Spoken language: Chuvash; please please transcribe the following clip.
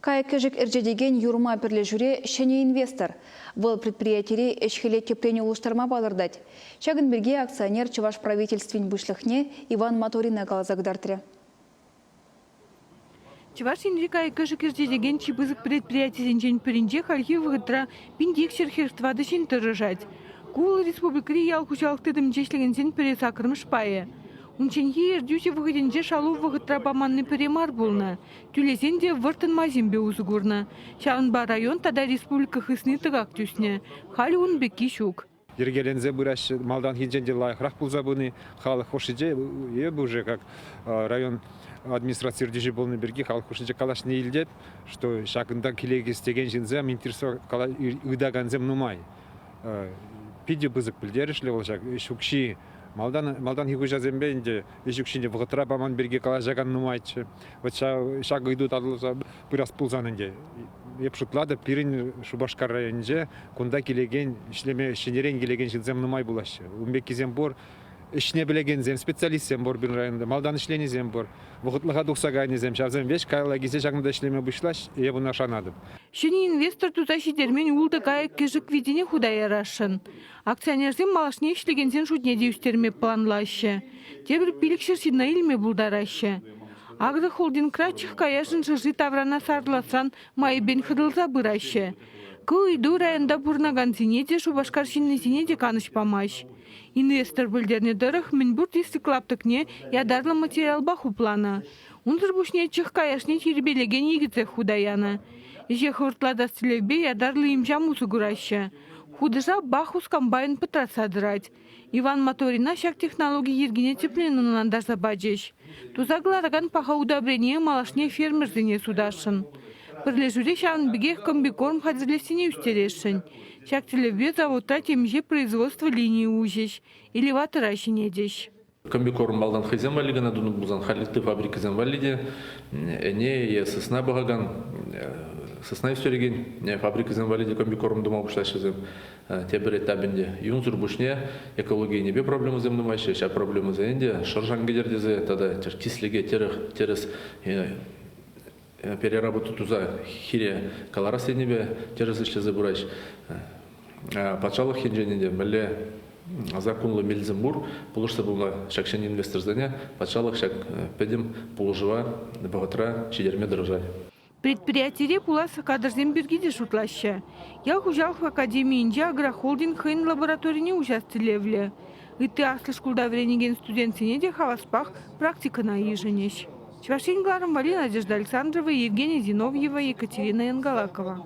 Кайӑк-кӗшӗк ӗрчетекен Юрма пӗрлешӳре ҫӗнӗ инвестор. Вӑл предприятири ӗҫ-хӗле тӗпрен улӑштарма палӑртать. Ҫакӑн пирки акционер Чӑваш Правительствин пуҫлӑхне Иван Моторина каласа кӑтартрӗ. Чӑваш Енри кайӑк-кӗшӗк ӗрчетекен чи пысӑк предприятисенчен пӗринче хальхи вӑхӑтра 1244 ҫын тӑрӑшать. Ку вӑл республикӑри ял хуҫалӑх тытӑмӗнче ӗҫлекенсен пӗр саккӑрмӗш пайӗ. Унчченхи ертӳҫӗ вӑхӑтӗнче шалу вӑхӑтра паманни пӗрре мар пулнӑ. Тӳлесен те вӑрттӑн майсемпе усӑ курнӑ. Ҫавӑнпа район тата республика хысни тӑкак тӳснӗ. Халӗ ун пекки ҫук. Йӗркеленсе пыраҫҫӗ. Малтанхинчен те лайӑхрах пулса пыни халӑх хушшинче эпӗ уже как район администраци ертӳҫи пулнӑ пирки халӑх хушшинче калаҫни илтет, что ҫакӑнта килекес текен ҫынсем ыйтакансем нумай. Питӗ пысӑк пӗлтерӗшлӗ вӑл ҫак ӗҫ укҫи. Малтан, малтанхи хуҫасемпе ӗнтӗ ӗҫ укҫине вӑхӑтра паман пирки калаҫакан нумайччӗ. Вот ҫак ыйту татӑлса пырас пулсан ӗнтӗ, эп шутлатӑп, пирӗн Шупашкар районӗнче кунта килекен, ӗҫлеме ҫӗнӗрен килекен ҫынсем нумай пулаҫҫӗ. Ун пеккисем пур. Ӗҫне пӗлекенсем, специалистсем пур пирӗн районта, малтан ӗҫленисем пур. Вӑхӑтлӑха тухса кайнисем, ҫавсем веҫ каялла килсе ҫакӑнта ӗҫлеме пуҫлаҫ, эп ӑна шанатӑп. Ҫӗнӗ инвестор туса ҫитермен ултӑ кайӑк-кӗшӗк витине хута ярасшӑн. Акционерсем малашне ӗҫлекенсен шутне те ӳстерме планлаҫҫӗ. Тепӗр 500 ҫынна илме пултараҫҫӗ. Агрохолдингра чӑх каяшӗн шӑрши таврана сарласан майӗпен хӑтӑлса пыраҫҫӗ. Ку ыйту районта пурӑнакансене те, Шупашкар ҫыннисене те канӑҫ памасть. Инвестор пӗлтернӗ тӑрӑх, мӗнпур тислӗк лаптӑкне ятарлӑ материалпа хупланӑ. Унсӑр пуҫне чӑх каяшне тирпейлекен икӗ цех хута янӑ. Ӗҫе хӑвӑртлатас тӗллевпе ятарлӑ им-ҫам усӑ кураҫҫӗ. Хутӑша Бахус комбайн пӑтратса тӑрать. Иван Моторина ҫак технологи йӗркине тӗплӗн ӑнлантарса пачӗҫ. Туса кӑларакан паха удобрение малашне фермерсене сутасшӑн. Пӗрлешӳре ҫавӑн пекех комбикорм хатӗрлессине ӳстересшӗн. Ҫак тӗллевпе заводра темиҫе производство линийӗ уҫӗҫ, элеватора ҫӗнетӗҫ. Комбикорм малтан хӑйсем валли кӑна тунӑ пулсан, халь ытти фабрикӑсем валли те ӗне е сысна пӑхакан, сысна ӳстерекен фабрикӑсем валли те комбикорм тума пуҫлаҫҫӗ вӗсем. Тепӗр этапӗнче юнсӑр пуҫне экологи енӗпе проблемӑсем нумайҫҫӗ. Ҫав проблемӑсене те шӑршан кӗтер тесе тата тислӗке тӗрӗс переработа туса хире кӑларас енӗпе тӗрӗс ӗҫлесе пыраҫ. Патшалӑх енчен ӗнтӗ мӗнле саккунлӑ мелсем пур пулӑшса пыма ҫак ҫӗнӗ инвесторсене патшалӑх ҫак пӗтӗм пулӑшӑва вӑхӑтра ҫитерме тӑрӑшать. Предприятире пулас кадрсем пирки те шутлаҫҫӗ. Ял хуҫалӑх академийӗнче агрохолдинг хӑйӗн лабораторине уҫас тӗллевлӗ. Ытти аслӑ шкулта вӗренекен студентсене те хаваспах практикӑна йышӑнӗҫ. Чӑваш Ен кӑларӑм валли Надежда Александрова, Евгений Зиновьева, Екатерина Янгалакова.